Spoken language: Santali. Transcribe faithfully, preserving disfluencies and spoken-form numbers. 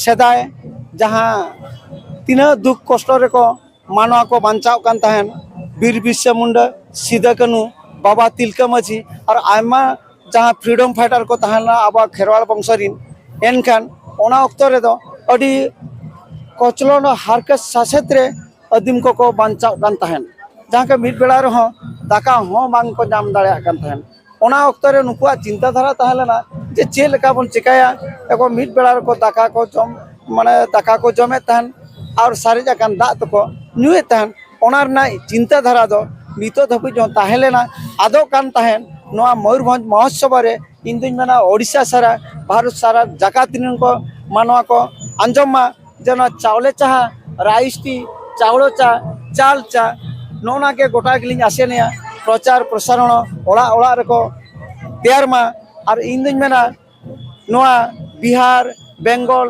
ᱥᱮᱫᱟᱭ ᱡᱟᱦᱟᱸ ᱛᱤᱱᱟᱹᱜ ᱫᱩᱠ ᱠᱚᱥᱴᱚ ᱨᱮᱠᱚ ᱢᱟᱱᱣᱟ ᱠᱚ ᱵᱟᱧᱪᱟᱣ ᱠᱟᱱ ᱛᱟᱦᱮᱱ, ᱵᱤᱨ ᱵᱤᱨᱥᱟ ᱢᱩᱱᱰᱟ, ᱥᱤᱫᱟᱹ ᱠᱟᱹᱱᱦᱩ, ᱵᱟᱵᱟ ᱛᱤᱞᱠᱟᱹ ᱢᱟᱹᱡᱷᱤ ᱟᱨ ᱟᱭᱢᱟ ᱡᱟᱦᱟᱸ freedom fighter ᱠᱚ ᱛᱟᱦᱮᱸ ᱞᱮᱱᱟ ᱟᱵᱚᱣᱟᱜ ᱠᱷᱮᱨᱣᱟᱲ ᱵᱚᱝᱥᱚ ᱨᱤᱱ, ᱮᱱᱠᱷᱟᱱ ᱚᱱᱟ ᱚᱠᱛᱚ ᱨᱮᱫᱚ ᱟᱹᱰᱤ ᱠᱚᱪᱞᱚᱱ ᱦᱟᱨᱠᱮᱛ ᱥᱟᱥᱮᱛ ᱨᱮ ᱟᱹᱫᱤᱢ ᱠᱚᱠᱚ ᱵᱟᱧᱪᱟᱣ ᱠᱟᱱ ᱛᱟᱦᱮᱸᱱ, ᱡᱟᱦᱟᱸ ᱠᱤ ᱢᱤᱫ ᱵᱮᱲᱟ ᱨᱮᱦᱚᱸ ᱫᱟᱠᱟ ᱦᱚᱸ ᱵᱟᱝ ᱠᱚ ᱧᱟᱢ ᱫᱟᱲᱮᱭᱟᱜ ᱠᱟᱱ ᱛᱟᱦᱮᱸᱱ᱾ ᱚᱱᱟ ᱚᱠᱛᱚ ᱨᱮ ᱱᱩᱠᱩᱣᱟᱜ ᱪᱤᱱᱛᱟᱹ ᱫᱷᱟᱨᱟ ᱛᱟᱦᱮᱸ ᱞᱮᱱᱟ ᱡᱮ ᱪᱮᱫ ᱞᱮᱠᱟ ᱵᱚᱱ ᱪᱮᱠᱟᱭᱟ, ᱮᱵᱚᱝ ᱢᱤᱫ ᱵᱮᱲᱟ ᱨᱮᱠᱚ ᱫᱟᱠᱟ ᱠᱚ ᱡᱚᱢ, ᱢᱟᱱᱮ ᱫᱟᱠᱟ ᱠᱚ ᱡᱚᱢᱮᱫ ᱛᱟᱦᱮᱸᱱ ᱟᱨ ᱥᱟᱨᱮᱡ ᱟᱠᱟᱱ ᱫᱟᱜ ᱫᱚᱠᱚ ᱧᱩᱭᱮᱫ ᱛᱟᱦᱮᱸᱱ᱾ ᱚᱱᱟ ᱨᱮᱱᱟᱜ ᱪᱤᱱᱛᱟᱹ ᱫᱷᱟᱨᱟ ᱫᱚ ᱱᱤᱛᱚᱜ ᱫᱷᱟᱹᱵᱤᱡ ᱦᱚᱸ ᱛᱟᱦᱮᱸ ᱞᱮᱱᱟ, ᱟᱫᱚᱜ ᱠᱟᱱ ᱛᱟᱦᱮᱸᱱ᱾ ᱱᱚᱣᱟ ᱢᱚᱭᱩᱨᱵᱷᱚᱸᱡᱽ ᱢᱚᱦᱳᱛᱥᱚᱵ ᱨᱮ ᱤᱧ ᱫᱩᱧ ᱢᱮᱱᱟ ᱳᱰᱤᱥᱟ ᱥᱟᱨᱟ, ᱵᱷᱟᱨᱚᱛ ᱥᱟᱨᱟ ᱡᱟᱠᱟᱛ ᱨᱮᱱ ᱠᱚ ᱢᱟᱱᱣᱟ ᱠᱚ ᱟᱸᱡᱚᱢ ᱢᱟ, ᱡᱮ ᱱᱚᱣᱟ ᱪᱟᱣᱞᱮ ᱪᱟᱦᱟ, rice tea, ᱪᱟᱣᱞᱮ ᱪᱟ, ᱪᱟᱞ ᱪᱟ, ᱱᱚᱜᱼᱚ ᱱᱟ ᱜᱮ ᱜᱚᱴᱟ ᱜᱮᱞᱤᱧ ᱟᱥᱮᱱᱮᱜᱼᱟ᱾ ᱯᱨᱚᱪᱟᱨ ᱯᱨᱚᱥᱟᱨᱚᱬ ᱚᱲᱟᱜ ᱚᱲᱟᱜ ᱨᱮᱠᱚ ᱛᱮᱭᱟᱨ ᱢᱟ᱾ ᱟᱨ ᱤᱧ ᱫᱩᱧ ᱢᱮᱱᱟ ᱱᱚᱣᱟ ᱵᱤᱦᱟᱨ, ᱵᱮᱝᱜᱚᱞ,